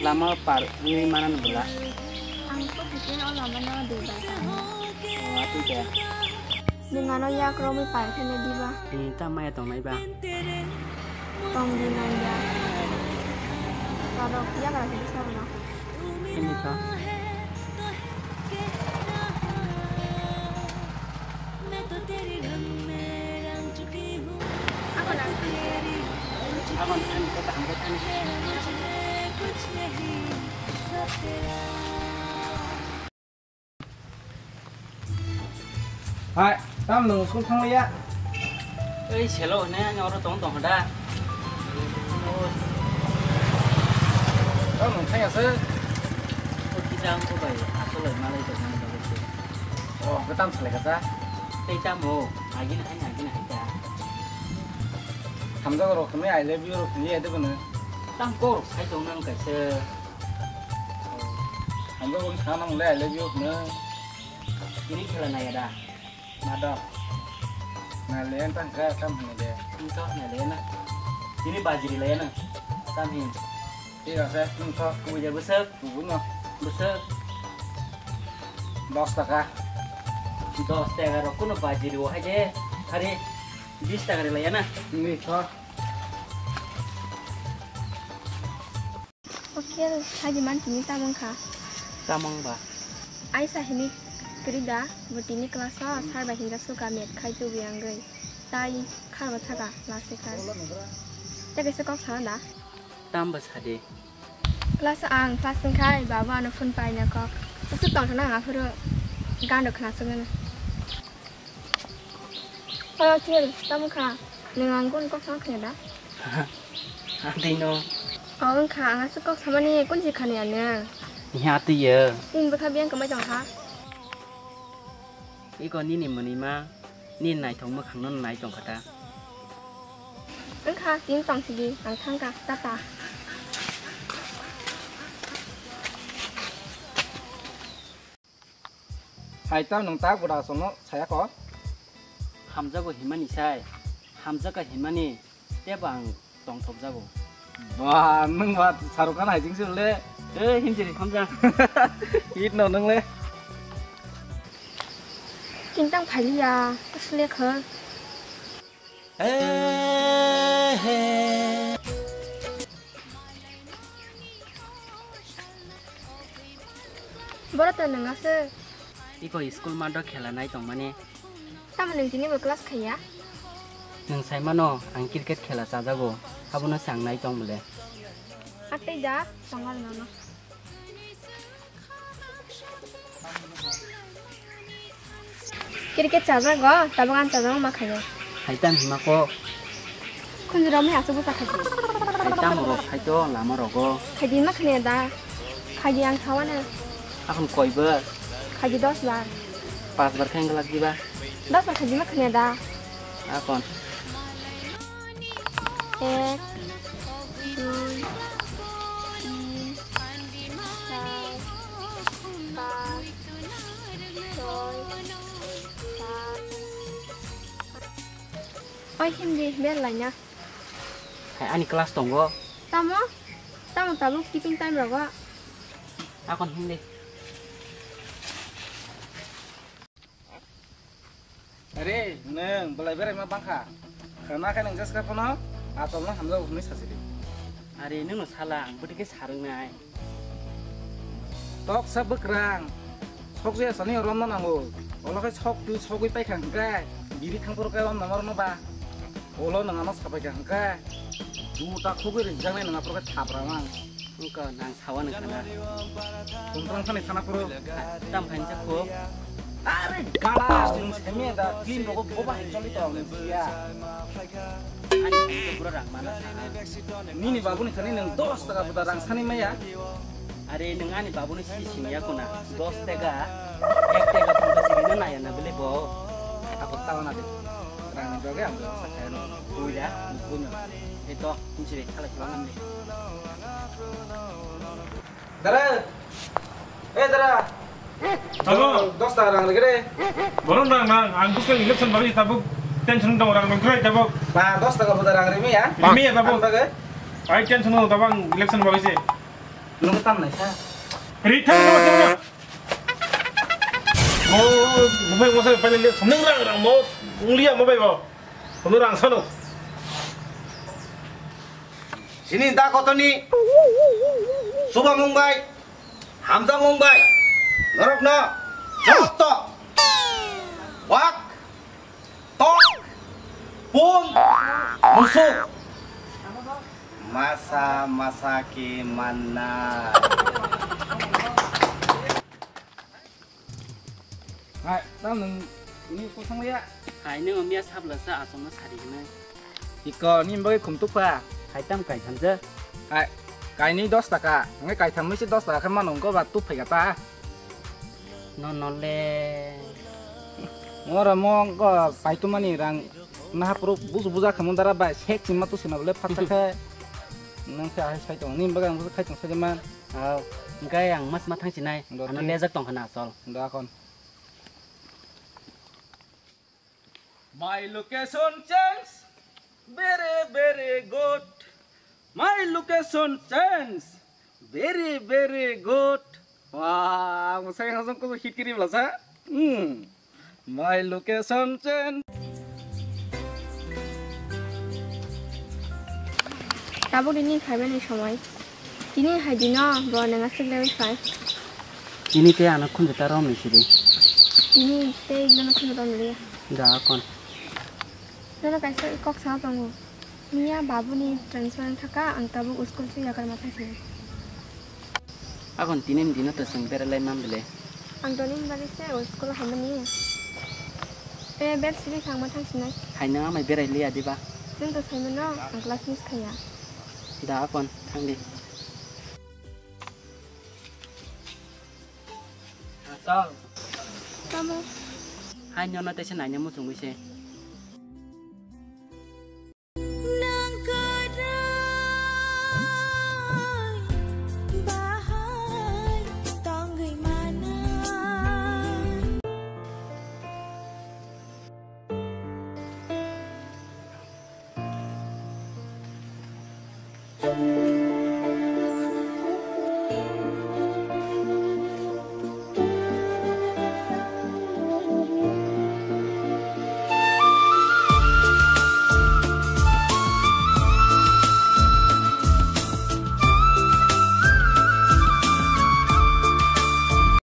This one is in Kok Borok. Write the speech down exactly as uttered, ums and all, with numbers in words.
Lama par wngwi manani bwla. Ang kok hwnkhe o lamano dui bai thango. O, atwi khe? Nwng ano yak romwi par khe nai diba? Tini ta maya tongnai ba? Tong di nang ya. Karok yagra khe bwsa rwna. Tini kha. Hai, tam nwng school thanglia? Ei, selo hwnwi ani oro tong tong da. Tam nwng thangya se? O kisa ang ko bai, asol bai malai tong nang bagwi se. O, hwnkhe tam salai kha sa? Tei tamo, agini hai, agini hai ta. Hamjago rok hwnwi I love you rok hwnwi ya de bono. Tam kok rok sai tong nang kaisa. Hamjago rok sana mole I love you hwnwi. Ini khela naya da. Madam. Na le enta ga kam hwnwi de. Ini to na le na. Ini bajiri le na. Tam hin. Thik ase, nwng tho. Kubui de bwswk? Kubui no. Bwswk? Dos taka. Dos taka rok kuno bajiri o hai de. Hari bis taka rwlaiya na. Nwng tho. Okay, hai di man tini tamang kha. Tamang ba? Aisa hini kwrwi da, bo tini class o sir bai hinjak suka math khai tubui angwi. Tai kharbo thaka last week khai. Tei kaisa kok sana da? Tamba sadi. Class ang class wngkhai baba ano phone paina kok. Aswk tongthok nang aphuru gando khna sugano. Oya kiri, tamo kha. Nang ang kun kok sama khna da? Adino. Oh, wngkha ang aswk kok samani kun si khani ano. Iha tiyo. Tin bwkha biyang kamai tongkha. Iko nini mwnwi ma, nini naithok mwkhangno nai tongkha ta. Wngkha, tin tong sidi, ang thangkha, tata. Hai tamo nwng ta gwda aswkno saya kho? Hamjago hinmani sai, hamjakha hinmani teibo ang tongthokjago. Ba, nwng ba Shahrukh Khan hai jingsi le. Eh, hinjiri hamja. Hit no nwng le. Tintang phailiya, asle kho. Boro to nwng aswk. Iko school math o khela nai tongmani. Tamo nwng tini bo class khaiya? Nwng sai mano, ang cricket khela chajago, abono se ang nai tong bole. Atei da, tongo nono. Cricket chajago, tabuk ang chajago ma khaio. Hai tam hima kok. Khunjurok mai aswk bwsa khaidi. Hai tam rok hai to lama rogo. Khaidi ma khania da. Khaidi ang sawana. Akhon koi bar? Khaidi dos bar. Pas bar khe wng glak diba? Dos bar khaidi ma khania da. Akhon. Ek, dui, tin, char, pas, soi, sat. Oi, hindi, bel laina. Hai, ani class tongo. Tamo? Tamo tabuk tiffin time rogo. Akhon hindi. Are, nwng belai berai ma bangkha. Khana khe nwng jeska phano atol no hamjago hwnwi sasi di. Are, nwng no sala, ang bwtwi khe sarwngnai. Toksa bwkrang, sok jaya sani romna nango. Olo khe sok tu sogwi paikha hwnkhe, biri thangphuru khe romna norno ba. Olo nwng ano sapaikha hwnkhe, juta khogwi rinjaknai nwng aphuru khe thapra mang. Wngkha nang sawa nang khana. Tongtong khani sana phuru. Tam khain sa kho. Are gada, nwng semi da, tin rogo boba hai choli to ang ya. Ani khain sa pura rang mana sana. Nini babuni thani nwng dos taka buda rang sani maya. Are nwng ani babuni si singya kuna. Dos taka, ek taka pun kasi rina naya na bele bo. Ako tawa na de. Rang ni joge ang sa khayan. Buya, bunya. Ito, inchi de khala kibangan de. Dara! Eh, dara! Abo! Dos taka rang rwgwi de. Borom rang nang, ang bwskang election bagwi tabuk tension dong, rang rwgwi tabuk. Ba, dos taka buda rang rimi ya? Rimi ya tabuk. Ang bagwi? Ai tension dong tabuk ang election bagwi se. Nung tam naisa. Rithang mo sing mo. Mo mo mo sa pale le sumnang rang rang mo. Unglia mo bai mo. Mo rang sano. Sini da kotoni. Suba mung bai. Hamjak mung bai. Norok no. Joto. Wak. Tok, pun, musuk. Masa masa ke mana. Hai, tam nung ini kosong ya? Hai, nung miya sabla sa asong na sari gini. Iko ni bagwi khum tukha. Hai tam kai thamja. Hai, kaini dos taka. Ngai kai thamwi se dos taka khe mano, wngkha ba tup phai kha ta. No no le. Ora mo ko paitumani rang naha puro buju buja khamu dara bai sek sima tu sina bole phatsa khe. Nang se ahai sai tong ni bagang khai tong sai man. Au, engkai ang mas ma thang sinai. Doti. Ano lejak tong khana asol. Da kon. My location change, very very good. My location change, very very good. Wah, mwsai hasong kusu hit kiri belasa. Hmm. My location change. Tabuk nini phaimani somoi. Tini hai dino bo nang aswk lewi phai. Tini tei ano khunju ta romwi sidi. Tini tei nono khunju romwi liya. Da kon. Nono kaisa kok sana tongo. Miya babuni transfer wng thaka ang tabuk school se yakarma thangsinai. Akon tini ni dino to chwng berai lai man bele. Ang toni ni bagwi se o school hamani. E bel siri thangma thangsinai. Hai nang amai berai liya diba? Nwng to saimano ang class miss khaiya. Da akon thangdi. Asal. Tamo. Hai nyono tese naina muchungwi se.